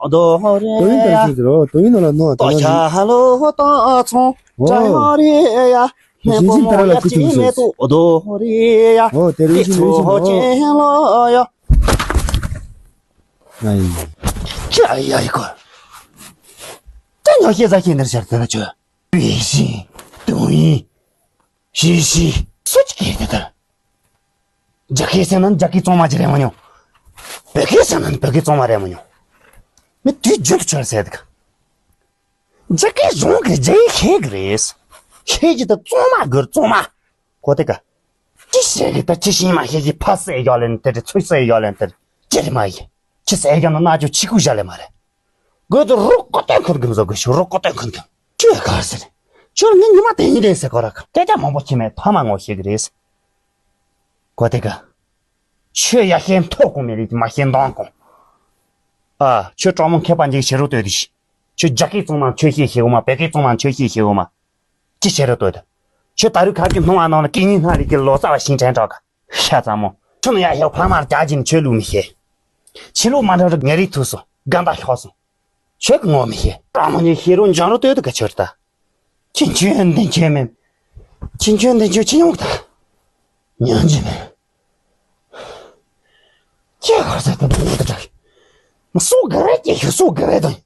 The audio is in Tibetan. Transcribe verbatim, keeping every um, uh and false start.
རྡོ་རེད་ཡ། ཏོ་ཡིན་ལྟར་ཟེར་རོ། ཏོ་ཡིན་ནོ་ལ་ནོ་ཏོ་ཡ་ཞིག་ཏོ་ཡ་ཧ་ལོ་ཏོ་ཚོང་ཨོ། ཏྲ་ཡོ་རེད་ཡ། ཧེ་པོ་མོ་ཡ་ཅི་མེད་དུ་རྡོ་རེད་ཡ། ཨོ་དེ་རེད་ཤི་ནོ་ཤི་ནོ། ཅེན་ལོ་ཡ། ཨ་ཡིན། ཅི་ཨ་ཡ་ཡི་གོ། ཏན་ཡོ་ཤེ་ཟ་ཤེ་ནར་ཤར་ཏེ་ན་ཆོ། པེ་ཤི། ཏུང་ཡིན། ཤི་ཤི། སུ་ཅི་ཀེ་ཏེ་ད། རྒྱ་སྐད་ཟེར་ན་རྒྱ་སྐད་གཙང་མ་ཅིག་རེད་མ་མྱོང་། བོད་སྐད་ཟེར་ན་བོད་སྐད་གཙང་མ་རེད་མ་མྱོང་། མི་དུས་རྒྱུན་དུ་ཆོར་ཟེར་དེ་ག། རྒྱ་སྐད་གཞུང་གི་རྒྱ་ཡིག་ཤེས་གི་རེད། ཤེས་ཀྱི་ད་གཙང་མ་དགོས་གཙང་མ། གོ་དེ་ག། ཅི་ཟེར་གི་ད་ཅི་ཤེས་མ་ཤེས་ཀྱི་ཕ་སེ་ཡོ་ལེན་དེ་རེད་ཚོད་སེ་ཡོ་ལེན་དེ་རེད་ཅི་རེད་མ་ཡིན། ཅི་ཟེར་གི་ན་ན་ཅོ་ཆི་ཀུ་ཞལ་ལེ་མ་རེད། དགོས་དུ་རོགས་ཀོ་ཏོན་ཁོན་གི་མི་བཟོ་དགོས་ཤིག་རོགས་ཀོ་ཏོན་ཁོན་གི། ཁྱོད་ག་ཟེར། ཁྱོད་ངའི་ཉི་མ་དེ་ཡིན་དེ་ཟེར་གོ་ར་ཁ་སྐད་ཆ་མང་པོ་ཁྱེད་མེད་ཕ་མ་ངོ་ཤེས་གི་རེད། གོ་དེ་ག། ཁྱོད་ཡ་ཤེས་མཐོ་གོང་མེད་རེད་མ་ཤེས་འདང་གོང་། ཨ་ཁྱོད་གྲོགས་མོ་མཁས་པ་འཇིག་ཤེས་རོགས་ལྟོས་དེ་ཤི། ཁྱོད་རྒྱ་སྐད་གཙང་མ་ཁྱོད་ཤེས་ཤེས་འོ་མ་བོད་སྐད་གཙང་མ་ཁྱོད་ཤེས་ཤེས་འོ་མ། ཅི་བྱེད་རོགས་ལྟོས་དེ། ཁྱོད་ད་རུ་ཁ་གི་སྣང་བ་ནང་ལ་སྐད་ངན་སྣ་ལི་གི་ལོ་ཙཱ་བ་ཤིང་ཕྲན་གྲགས་ག། ཤ་ཚ་མོ། ཁྱོད་ནི་ཡ་ཤོག་ཕ་མར་རྒྱ་གྱིན་ཆོས་ལུགས་མི་ཤེས། ཆི་ལུགས་མ་འདྲ་རུ་ངེ་རིགས་ཐུག་སོང་ག་འདའ་ཤོག་སོང་། ཆོས་ཀྱི་ངོ་མི་ཤེས། གྲོགས་མོ་ཉིད་ཤེས་རུང་འཇང་རུ་ལྟོས་དུ་ག་ཆོར་ད། ཁྱེད་ཁྱོད་འདི་ཁྱེད་མིན། ཁྱེད་ཁྱོད་འདི་ཁྱོད་ཁྱེད་ཡོང་ད། ཉོན་གྱི་མིན། ཁྱེད་ཁོ་ས་ད་འདི་ད་དྲག་སུ་ག་རེ་ཀྱེ་ཤོ་སུ་ག་རེ་དང་།